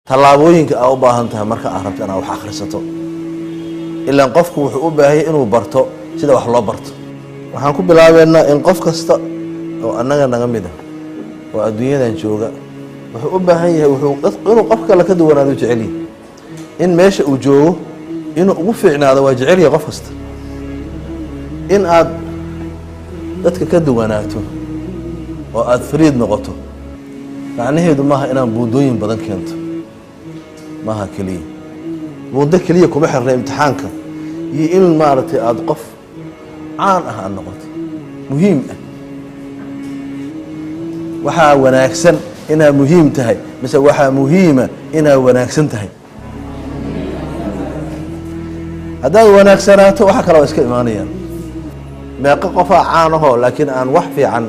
Tallaabooyinka aa u baahan tahay marka aad rabto inaad wax akhrisato, ilaan qofku wuxuu u baahanya inuu barto sida wax loo barto. Waxaan ku bilaabeynaa in qof kasta oo annaga naga mid ah oo adduunyadan jooga wuxuu u baahan yahay wuxuu inuu qof kale ka duwanaado jecel yahay, in meesha uu joogo inuu ugu fiicnaado waa jecel yahay qof kasta. In aad dadka ka duwanaato oo aada fariid noqoto macnaheedu maaha inaan buundooyin badan keento, maaha keliya buundo keliya kuma xirna imtixaanka iyo in maaragtay aada qof caan ah aada noqoto. Muhiim ah waxaa wanaagsan inaad muhiim tahay, mise waxaa muhiima inaad wanaagsan tahay? Haddaad wanaagsanaato, waxa kale waa iska imaanayaan. Meeqo qofaa caan ahoo laakiin aan wax fiican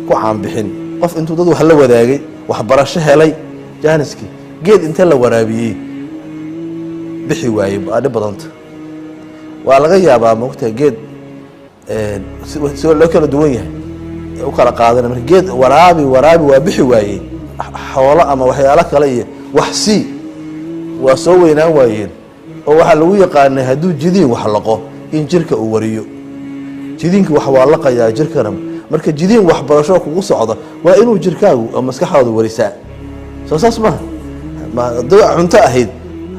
ku caanbixin? Qof intuu dad wax la wadaagay, waxbarasho helay, jaaniskii geed inta la waraabiyey bixi waayey, waa dhib badanta. Waa laga yaabaa, moogtahay, geed si loo kala duwan yahay u kala qaadana. Marka geed waraabi waraabi waa bixi waayey, xoolo ama waxyaalo kale iyo wax sii waa soo weynaan waayeen. Oo waxaa lagu yaqaanay hadduu jidiin wax laqo in jirka uu wariyo. Jidiinka wax waa laqayaa jirkana. Marka jidiin waxbarasho kugu socda waa inuu jirkaagu oo maskaxdaadu warisaa. Soo saas maha? Hadduu cunto ahayd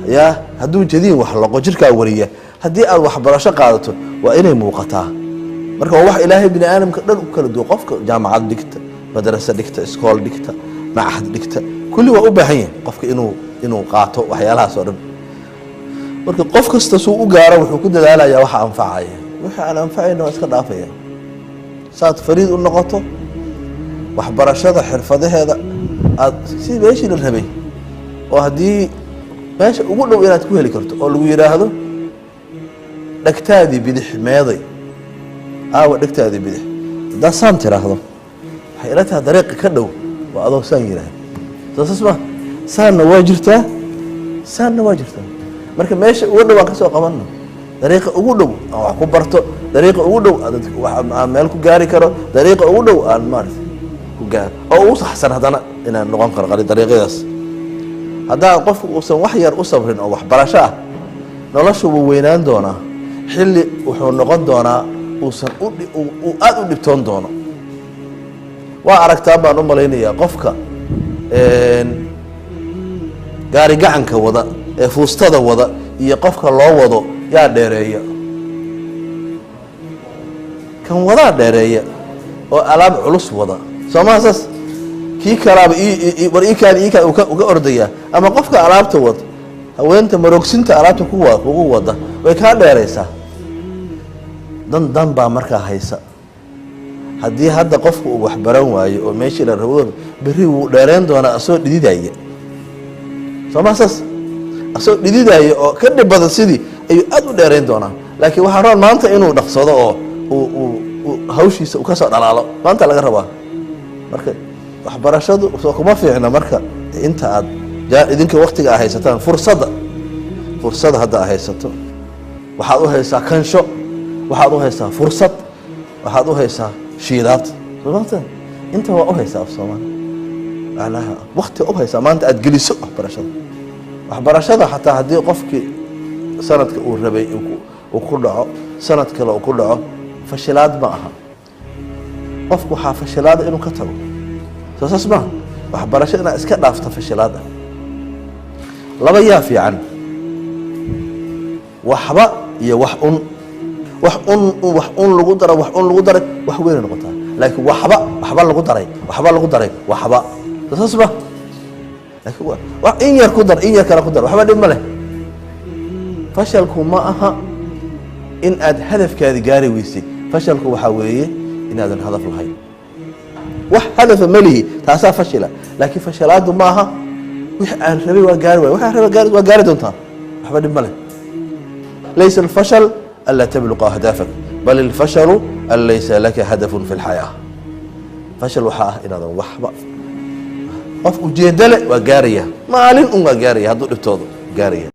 ya, hadduu jidiin wax laqo jirkaa wariya. Haddii aad waxbarasho qaadato waa inay muuqataa. Marka waa wax Ilaahay bini aadamka dhan u kala duwo. Qofka jaamacad dhigta, madrasa dhigta, iskool dhigta, machad dhigta, kulli waa u baahan yahay qofka inuu qaato waxyaalahaas oo dhan. Marka qof kasta suu u gaaro wuxuu ku dadaalayaa waxa anfacaya, wixii aan anfacayna waa iska dhaafaya. Saad fariid u noqoto waxbarashada, xirfadaheeda aad si meeshii la rabay oo haddii meesha ugu dhow inaad ku heli karto oo lagu yidhaahdo dhegtaadii bidix meeday, aawa dhegtaadii bidix, haddaad saan tiraahdo, waxay ila tahay dariiqa ka dhow waa adoo saan yidhaahdo. Soo saas ma? Saanna waa jirtaa, saanna waa jirtaa. Marka meesha ugu dhow aan ka soo qabanno, dariiqa ugu dhow aan wax ku barto, dariiqa ugu dhow aan meel ku gaari karo, dariiqa ugu dhow aan maarata ku gaaro oo ugu saxsan haddana inaan noqon karo qali dariiqyadaas. Haddaan qofku uusan wax yar u sabrin oo waxbarasho ah, nolosha wuu weynaan doonaa, xilli wuxuu noqon doonaa uusan uu aada u dhibtoon doono. Waa aragtaan baan u malaynayaa qofka gaari gacanka wada ee fuustada wada iyo qofka loo wado, yaa dheereeya? Kan wadaa dheereeya oo alaab culus wada, soo maa saas? Kii kalaaba war ikaadi ikaadi uga ordayaa. Ama qofka alaabta wada, haweenta maroogsinta alaabta kuwa kugu wada way kaa dheeraysaa. Dan dan baa markaa haysa. Haddii hadda qofku uu wax baran waayo oo meeshii la rabo, berri wuu dheereyn doonaa asoo dhididaya. Soo maa saas? Asoo dhididaya oo ka dhib badan sidii ayuu aada u dheereyn doonaa. Laakiin waxaa roon maanta inuu dhaqsado oo uu hawshiisa uu ka soo dhalaalo. Maanta laga rabaa. Marka waxbarashadu soo kuma fiicna. Marka inta aad idinka waktiga aa haysataan, fursadda hadda aa haysato, waxaad u haysaa kansho, waxaad u haysaa fursad, waxaad u haysaa shiidaad. Soo maata? Inta waa u haysaa af Soomaali macnaha wakti u haysaa maanta aad geliso waxbarashada. Waxbarashada xataa haddii qofkii sanadka uu rabay uu ku dhaco, sanad kale uu ku dhaco, fashilaad ma aha. Qofku waxaa fashilaada inuu ka tago. Soo saas maaha? Waxbarasho inaad iska dhaafto fashilaad ah. Laba yaa fiican, waxba iyo wax un? Wax un, wax un lagu daro, wax un lagu daray, wax weynay noqotaa. Laakiin waxba, waxba lagu daray, waxba lagu daray, waxba. Soo saas ma? Laakiin wax in yar ku dar, in yar kale ku dar, waxba dhib ma leh. Fashalku ma aha in aad hadafkaadi gaari weysay. Fashalku waxaa weeye inaadan hadaf lahayn. Wax hadafa ma lihi, taasaa fashila. Laakiin fashalaadu ma aha wixii aan rabay waa gaari waay. Waxaan rabay gaari waa gaari doontaa, waxba dhib ma leh. Laysa alfashal anlaa tabluqa ahdaafak, bal alfashalu an laysa laka hadafun fi lxayaa. Fashal waxaa ah inaadan waxba. Qof ujeeddo leh waa gaaraya, maalin un waa gaaraya, hadduu dhibtoodo gaaraya.